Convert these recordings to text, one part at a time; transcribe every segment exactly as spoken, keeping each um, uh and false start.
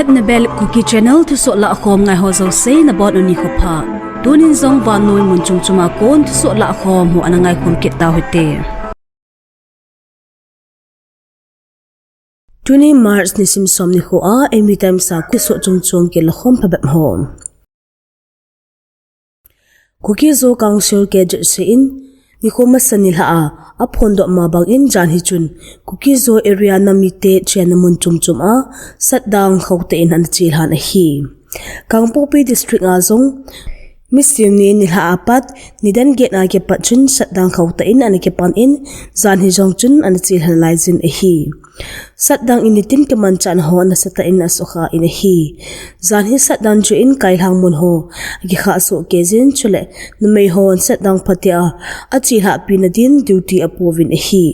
Nabel Kuki Channel thusoh lahkhom ngai ho jouse nabonun nikho pha. Tunin jong vannoi mun chom chom a kon thusoh lahkhom ho ana ngaikhom kit tau hite. Tuni March nisim som nikho a Eimi Times a thusoh chom chom kilakhom phabep ho. Kuki Zo Council K Z C in nikho masa nilhah a aphondoh ma bangin janhi chun Kuki Zo area nam mite chenna mun chom chom a shutdown khauh tah in ana chelhan ahi. Kangpokpi District a jong Missionary nilhah a pat nidan get a kipat chun shutdown khauh tah in ana kipan in, janhi jong chun ana chelhan laijin ahi. Shutdown in nitin kimanchah ho nasatah in asukha in ahi. Janhi shutdown chu in kailhang mun ho akikhah soh kei jin chule numei hon shutdown phatea achelhah pi nadin duty apouvin ahi.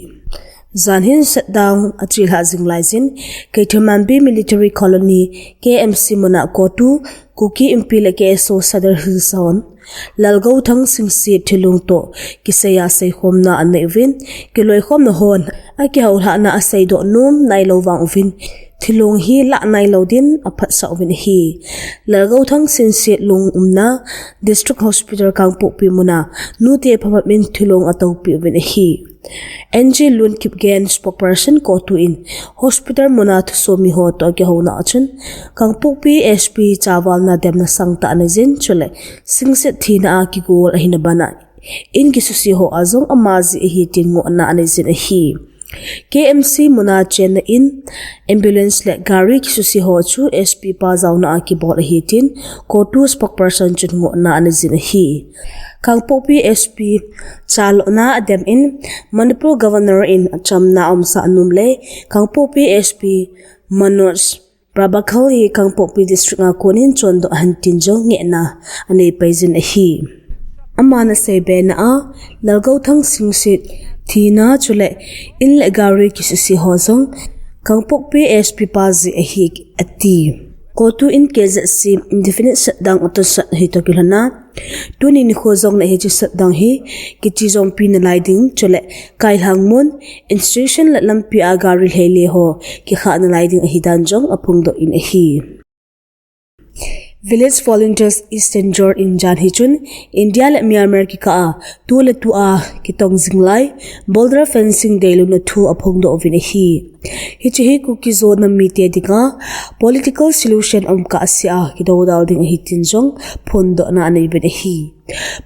Janhin shutdown achelhah jing laijin Keithelmanbi Military Colony K M C muna CoTU Kuki Inpi le K S O Sadar Hills hon Lalgouthang Singsit thilong toh kiseiya seikhomna anei uvin, kiloikhomna hon akihoulhahna aseidoh nom nailou vang uvin thilong hi lah nailou din aphatsah uvin ahi. Lalgouthang Singsit lung umna District Hospital Kangpokpi muna nute phabep in thilong atoupi uvin ahi. N G Lun Kipgen, spokesperson CoTU in hospital muna thusoh mi ho toh akihouna a chun Kangpokpi S P chavalna demna sangtah anei jin chule Singsit thina a kigol ahina bana in kisuse ho a jong ama jeh ahi tin ngohna anei jin ahi. K M C muna chenna in ambulance le gari kisuse ho chu S P pa jaona a kibol ahi tin CoTU spokesperson chun ngohna anei jin ahi. Kangpokpi S P chalona adem in Manipur Governor in achamna aumsah nom le Kangpokpi S P Manoj Prabhakar hi Kangpokpi District a konin chondoh hen tin jong ngehna anei pai jin ahi. Aman asei bena a Lalgouthang Singsit thina chule in le gari kisuse ho jong Kangpokpi S P pa jeh ahi ati. CoTU in K Z C indefinite shutdown atosot ahi toh kilhona tuni nikho jong le hiche shutdown hi kichejompi nalai ding chule kailhang mun, institution le lampi a gari lheile ho kikhah nalai ding ahi dan jong aphongdoh in ahi. Village Volunteers Eastern Zone in janhi chun India le Myanmar kikah a tu le tu a kitong jing lai border fencing deiluna thu aphongdoh uvin ahi. Hiche hi Kuki Zo nam mite dinga political solution um kahsea kidoudal ding ahi tin jong phondohna anei uvin ahi.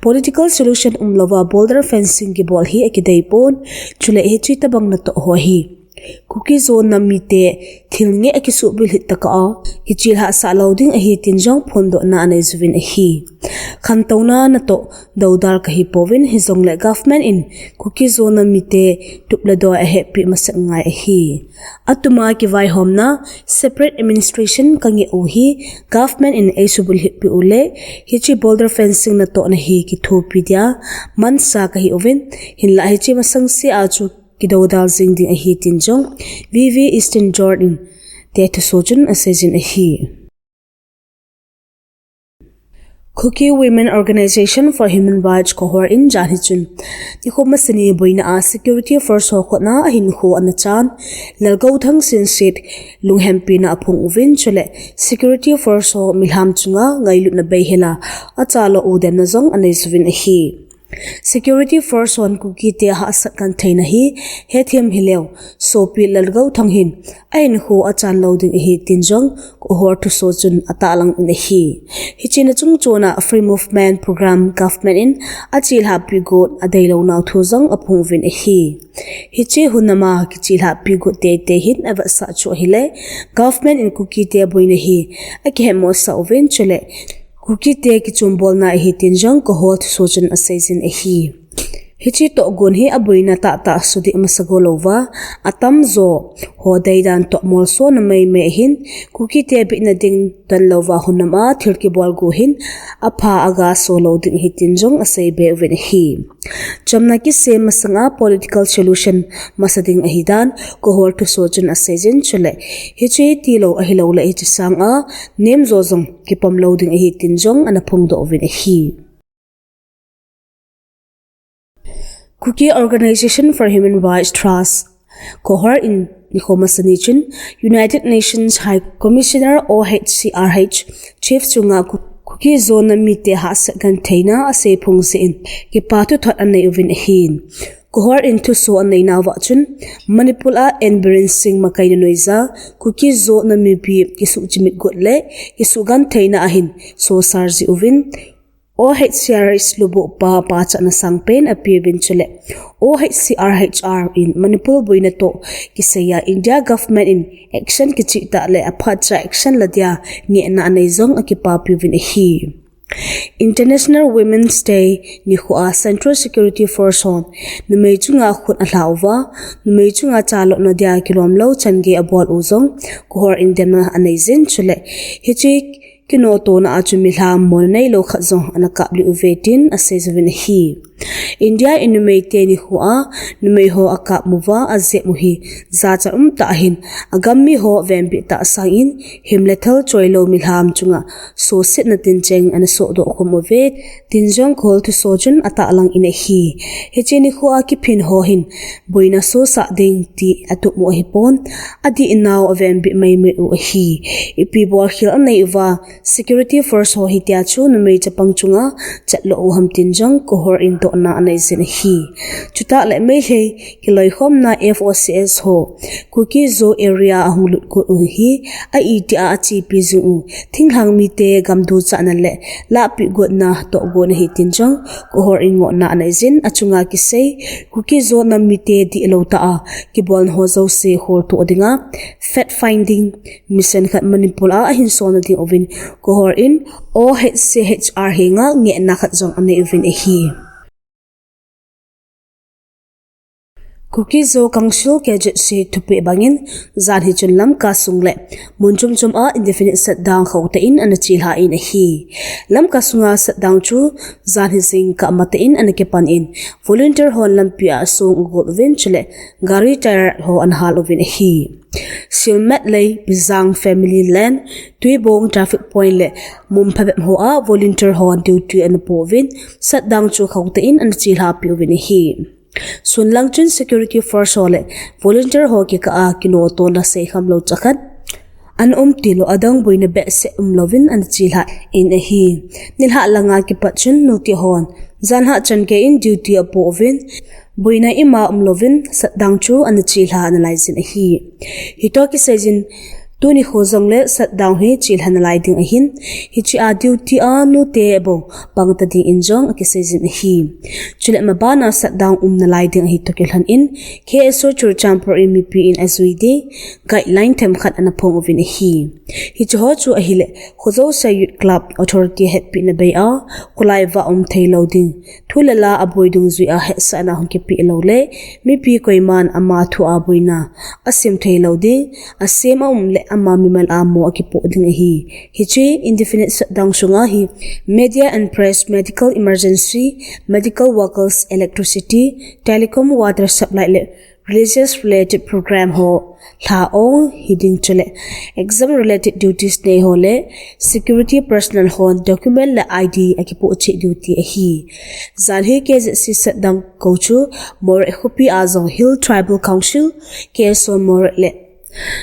Political solution umlouva border fencing kibol hi akidei pon, chule hiche tobang natoh ho hi Kuki Zo nam mite thil ngeh akisuhbil hih tah a kichelhah sah lou ding ahi tin jong phondohna anei uvin ahi. Khantouna natoh doudal kahi pouvin, hijongle government in Kuki Zo nam mite tup le doi ahepeh masat ngai ahi. Atuma kivaihomna separate administration kangeh u hi government in eisuhbil hih peh u le hiche border fencing natohna hi kithopi dia mansa kahi uvin, hinlah hiche masangsea chu kidoudal jing ding ahi tin jong V V Eastern Zone in te thusoh chun asei jin ahi. Kuki Women Organization for Human Rights COHUR in janhi chun nikho masani boina a security force ho khutna ahinkho ana chan Lalgouthang Singsit lunghempina aphong uvin chule security force ho milham chunga ngailutna beihela achalou u demna jong anei uvin ahi. Security force hon Kuki te hahsat kan theina hi hethem hileu, sopi Lalgouthang hin ahinkho achan lou ding ahi tin jong COHUR thusoh chun atahlang in ahi. Hiche na chungchona Free Movement Program government in achelhahpi got adeilou nau thu jong aphong uvin ahi. Hiche hunam a kichelhahpi got teitei hin avetsah chu ahile government in Kuki te boina hi akihemosah uvin chule Kuki te kichombolna ahi tin jong COHUR thusoh chun asei jin ahi. Hiche tohgon hi aboina tahtah sudih masa go louva, atamjo ho deidan toh molsona meimei ahin, Kuki te bitna ding don louva hunam a thil kibol go hin apha aga so lou ding ahi tin jong asei be uvin ahi. Chamna kisem masanga political solution masa ding ahi dan COHUR thusoh chun asei jin chule hiche tilou ahilouleh hiche sanga nemjo jong kipom lou ding ahi tin jong ana phongdoh uvin ahi. Kuki Organization for Human Rights Trust, KOHUR in nikho masani chun United Nations High Commissioner, O H C R H, Chief chunga Ku-, Kuki-Zo nam mite hahsat gentheina asei phongse in kipa thuthot anei uvin ahi. KOHUR in thuso anei nauva chun Manipur a N Biren Singh makaina noiya Kuki-Zo nam mipi kisuhchimit got le kisugentheina ahin sosar ji uvin, O H C R H lubuh pa pachatna sangpen apeuvin chule O H C R H R in Manipur boina toh kisaiya India government in action kicheh tah le aphatcha action la dia ngehna anei jong akipapi uvin ahi. International Women's Day nikho a Central Security Force hon numei chunga khut alha uva, numei chunga chalona dia kilomlou changei abol u jong KOHUR in demna anei jin chule hiche kinotona a chu milham mona neilou khat jong ana kap lih uve tin asei uvin ahi. India in numei te nikho a numei ho akap uva ajep u hi jachat umtah ahin, agam mi ho venbit tah sangin himle thal choilou milham chunga sosetna tincheng ana sodoh khum uve tin jong KOHUR thuso chun atahlang in ahi. Hiche nikho a kiphin ho hin boina sosah ding ti atup u ahipon, adih nau avenbit maimai u ahi. Ipi bolkhel anei uva Security Force ho hitia chu numei chapang chunga chatlo u ham tin jong KOHUR in dohna anei jin ahi. Chutah le Meitei kiloikhomna F O C S ho Kuki-Zo area ahung lut got u hi a itia achepi jing u thinglhang mite gam duchahna le lahpeh gotna tohgon ahi tin jong KOHUR in ngohna anei jin, achunga kisei Kuki-Zo nam mite dihlou tah a kibolna ho jouse holtoh dinga fact finding mission khat Manipur a ahin solna ding uvin KOHUR in O H C H R henga ngehna khat jong anei uvin ahi. Kuki-Zo Council K Z C thupeh bangin janhi chun Lamka sung le mun chomchom a indefinite shutdown khotah in ana chelha in ahi. Lamka sunga shutdown chu janhi jingkah matah in ana kipan in volunteer hon lampi a song agol uvin chule gari tyre ho ana hal uvin ahi. Silmet lei Bijang Family Lane, Tuibong Traffic Point le mun phabep ho a volunteer hon duty ana pouvin shutdown chu khotah in ana chelhapi uvin ahi. Sunlang chun security force ho le volunteer ho kikah a kinotona seikham lou chakhat ana um tilou, adang boina behseh umlouvin ana chelha in ahi. Nilhah langa kipat chun nute hon janlhah chan gei in duty apouvin, boina ima umlouvin shutdown chu ana chelha nalai jin ahi. Hitoh kiseijin tuni nikho jongle shutdown hi chelha nalai ding ahin, hiche a duty a nute bou pangta dingin jong akiseijin ahi. Chule mabana shutdown um nalai ding ahi toh kilhon in K S O Churachandpur in mipi in ajui ding guideline themkhat ana phong uvin ahi. Hiche ho chu ahile, Khojouse Youth Club authority hetpina bei a, kholai va um theilou ding, thu le la aboi dungjui a hetsahna hung kipeh lou le, mipi koiman ama thu a boina asim theilou ding, asem aum le ama mimal a mo akipoh ding ahi. Hiche indefinite shutdown sunga hi media and press, medical emergency, medical workers, electricity, telecom, water supply le religious related program ho lha ong hiding chule exam related duties nei ho le security personnel hon document le I D akipoh cheh duty ahi. Janhi K Z C shutdown kou chu Moreh khopi a jong Hill Tribal Council, K S O Moreh le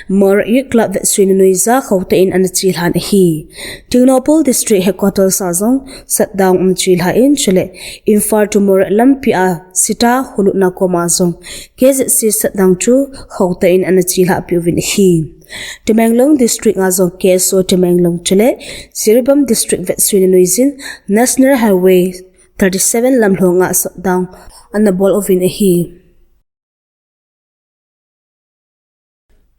Moreh Youth Club vetsuina noiya khotah in ana chelhan ahi. Tengnoupal District Headquarters a jong shutdown ana chelha in chule Imphal to Moreh lampi a Sita hulutna koma jong K Z C shutdown chu khotah in ana chelhapi uvin ahi. Tamenglong District a jong K S O Tamenglong chule Jiribam District vetsuina noiyin National Highway thirty-seven lamlhonga shutdown ana bol uvin ahi.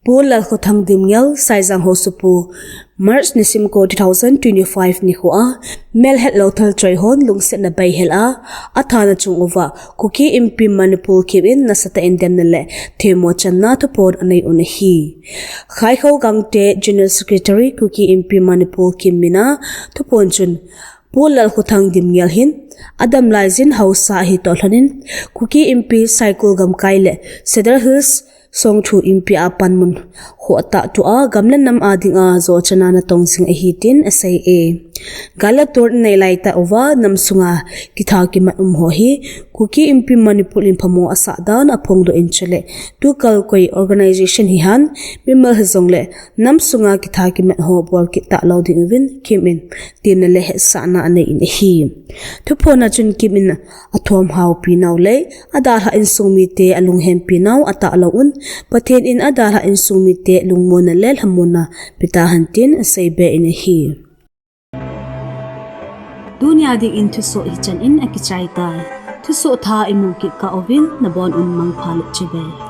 Pu Lalkhothang Dimngel, Saijang ho sopi, March nisim ko two thousand twenty-five nikho a, melhetlou thalchoi hon lungsetna beihel a, athana chung uva, Kuki Inpi Manipur kimin nasatah in demna le themmo channa thuphon anei un ahi. Khaikho Gangte, General Secretary, Kuki Inpi Manipur kimin a thuphon chun, Pu Lalkhothang Dimngel hin, adam laijin haosa ahi toh lhonin, Kuki Inpi Saikul gamkai le Sadar Hills Songthu Inpi a panmun ho atahtua gam le nam adinga jochena natong jing ahi tin asei e. Gal le tol inei laitah uva nam sunga kitha kimat um ho hi Kuki Inpi Manipur in phamo asah dan aphongdoh in chule tukal koi organisation hihen mimal hijongle nam sunga kitha kimat ho bol kit talou ding uvin Kim in temna le hetsahna anei in ahi. Thuphon a chun Kim in athomhaupi nau le adalhah insung mite alunghempi nau atahlou un, Pathen in adalhah insung mite lungmonna le lhamonna petahen tin aseibe in ahi. Tunia dingin thusoh hichan in akichaitai. Thusoh thah imu kit kah uvin nabon un mangpha le chibai.